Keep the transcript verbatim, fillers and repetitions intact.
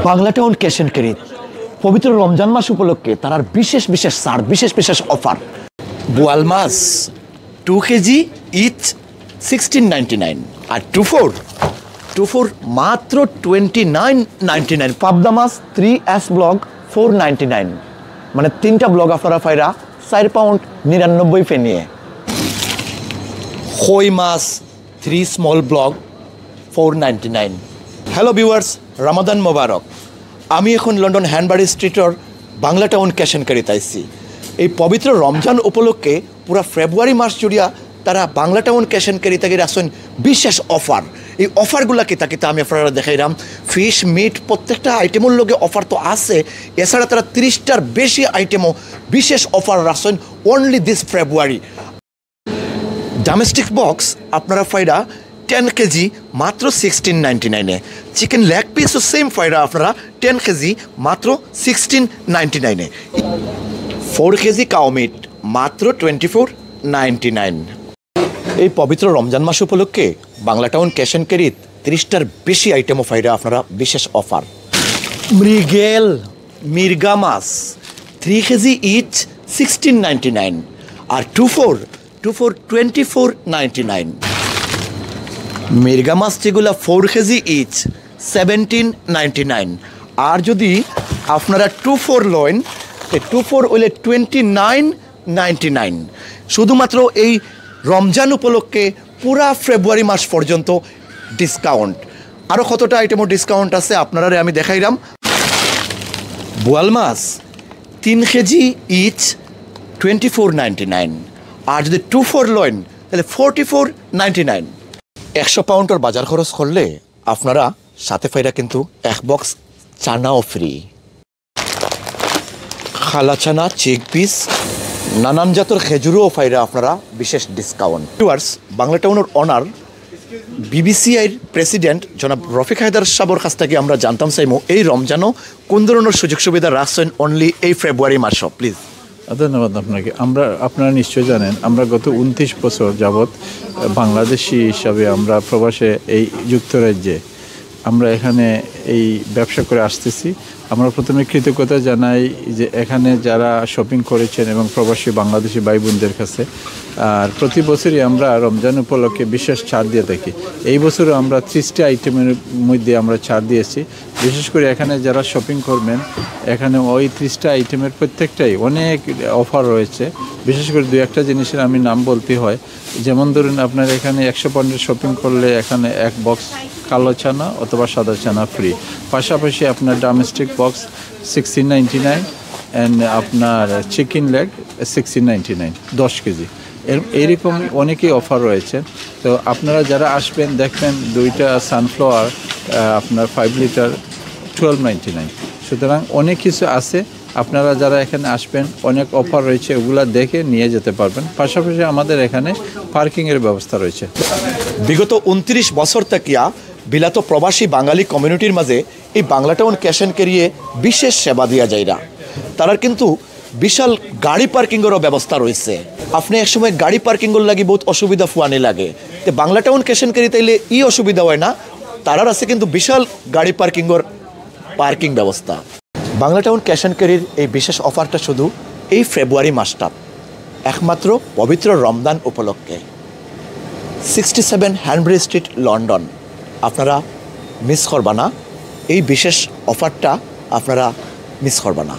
Bangla town cash and carry পবিত্র রমজান মাস উপলক্ষে তারার বিশেষ বিশেষ ছাড়, বিশেষ বিশেষ অফার। বোয়াল মাছ two kg each sixteen ninety nine, আর টু ফোর টু ফোর মাত্র টোয়েন্টি নাইন নাইনটি নাইন। পাবদা মাছ three S block four ninety nine, মানে তিনটা ব্লক আপনারা পাইরা চার পাউন্ড নিরানব্বই পেনিয়ে। কই মাছ three small block four ninety nine. Hello viewers, Ramadan Mubarak. আমি এখন লন্ডন হ্যানবারি স্ট্রিটর বাংলা টাউন ক্যাশ অ্যান্ড ক্যারিত আইছি। এই পবিত্র রমজান উপলক্ষে পুরা ফেব্রুয়ারি মাস জুড়িয়া তারা Bangla town cash and carry থাকি রাখছইন বিশেষ অফার। এই অফারগুলা কিতা কিতা আমি আপনারা দেখাইরাম। ফিশ, মিট, প্রত্যেকটা আইটেমর লগে অফার তো আছে, এছাড়া তারা তিরিশটার বেশি আইটেমও বিশেষ অফার রাখছইন only this February। Domestic box আপনারা পাইরা টেন কেজি মাত্র সিক্সটিন নাইনটি নাইনে। চিকেন লেগ পিসও সেম পাইরা আপনারা টেন কেজি মাত্র সিক্সটিন নাইনটি নাইনে। ফোর কেজি কাউ মিট মাত্র টোয়েন্টি ফোর নাইনটি নাইন। এই পবিত্র রমজান মাস উপলক্ষে বাংলা টাউন ক্যাশ অ্যান্ড ক্যারিত তিরিশটার বেশি আইটেমও পাইরা আপনারা বিশেষ অফার। মৃগেল, মির্গা মাছ three kg each sixteen ninety nine, আর two four two four twenty four ninety nine. মির্গা মাছ যেগুলা four kg each seventeen ninety nine, আর যদি আপনারা টু ফোর লইন, টু ফোর হইলে টোয়েন্টি নাইন নাইনটি নাইন। শুধুমাত্র এই রমজান উপলক্ষে পুরা ফেব্রুয়ারি মাস পর্যন্ত ডিসকাউন্ট। আরও কতটা আইটেমও ডিসকাউন্ট আছে আপনারারে আমি দেখাইরাম। বোয়াল মাছ তিন kg each twenty four ninety nine, আর যদি টু ফোর লইন তাহলে ফোরটি ফোর নাইনটি নাইন। একশো পাউন্ডর বাজার খরচ করলে আপনারা সাথে পাইরা কিন্তু এক বক্স চানাও ফ্রি। কালা চানা, চিক পিস, নানান জাতর খেজুরও পাইরা আপনারা বিশেষ ডিসকাউন্ট। ভিউয়ার্স, বাংলা টাউনর ওনার বিবিসিআইর প্রেসিডেন্ট জনাব রফিক হায়দার সাহেবর কাছ থাকি আমরা জানতাম চাইমু এই রমজানও কোন ধরনের সুযোগ সুবিধা রাখছইন অনলি এই ফেব্রুয়ারি মাসও, প্লিজ। ধন্যবাদ আপনাকে। আমরা, আপনারা নিশ্চয় জানেন, আমরা গত উনত্রিশ বছর যাবৎ বাংলাদেশি হিসাবে আমরা প্রবাসে এই যুক্তরাজ্যে আমরা এখানে এই ব্যবসা করে আসতেছি। আমরা প্রথমে কৃতজ্ঞতা জানাই যে এখানে যারা শপিং করেছেন এবং প্রবাসী বাংলাদেশি ভাই বোনদের কাছে। আর প্রতি বছরই আমরা রমজান উপলক্ষে বিশেষ ছাড় দিয়ে থাকি। এই বছরও আমরা ত্রিশটা আইটেমের মধ্যে আমরা ছাড় দিয়েছি। বিশেষ করে এখানে যারা শপিং করবেন, এখানে ওই ত্রিশটা আইটেমের প্রত্যেকটাই অনেক অফার রয়েছে। বিশেষ করে দু একটা জিনিসের আমি নাম বলতে হয়, যেমন ধরুন, আপনার এখানে একশো পাউন্ডের শপিং করলে এখানে এক বক্স কালো চানা অথবা সাদা চানা ফ্রি। পাশাপাশি আপনার domestic box sixteen ninety nine, and আপনার chicken leg sixteen ninety nine, দশ কেজি। এর এইরকম অনেকেই অফার রয়েছে। তো আপনারা যারা আসবেন, দেখবেন দুইটা সানফ্লাওয়ার আপনার five litre twelve ninety nine. সুতরাং অনেক কিছু আছে। আপনারা যারা এখানে আসবেন, অনেক অফার রয়েছে, ওগুলা দেখে নিয়ে যেতে পারবেন। পাশাপাশি আমাদের এখানে পার্কিংয়ের ব্যবস্থা রয়েছে। বিগত উনত্রিশ বছর থাকিয়া বিলাত প্রবাসী বাঙালি কমিউনিটির মাঝে এই বাংলা টাউন ক্যাশ অ্যান্ড ক্যারিয়ে বিশেষ সেবা দিয়া যাইরা। তারার কিন্তু বিশাল গাড়ি পার্কিংয়েরও ব্যবস্থা রয়েছে। আপনি একসময় গাড়ি পার্কিংয়ের লাগি বহুত অসুবিধা ফুয়ানি লাগে, তো Bangla town cash and carry তাইলে ই অসুবিধা হয় না। তারার আছে কিন্তু বিশাল গাড়ি পার্কিংয়ের পার্কিং ব্যবস্থা। বাংলা টাউন ক্যাশ অ্যান্ড ক্যারির এই বিশেষ অফারটা শুধু এই ফেব্রুয়ারি মাসটা, একমাত্র পবিত্র রমজান উপলক্ষে। সিক্সটি সেভেন হ্যানব্রি স্ট্রিট, লন্ডন। আপনারা মিস করবা না, এই বিশেষ অফারটা আপনারা মিস করবা না।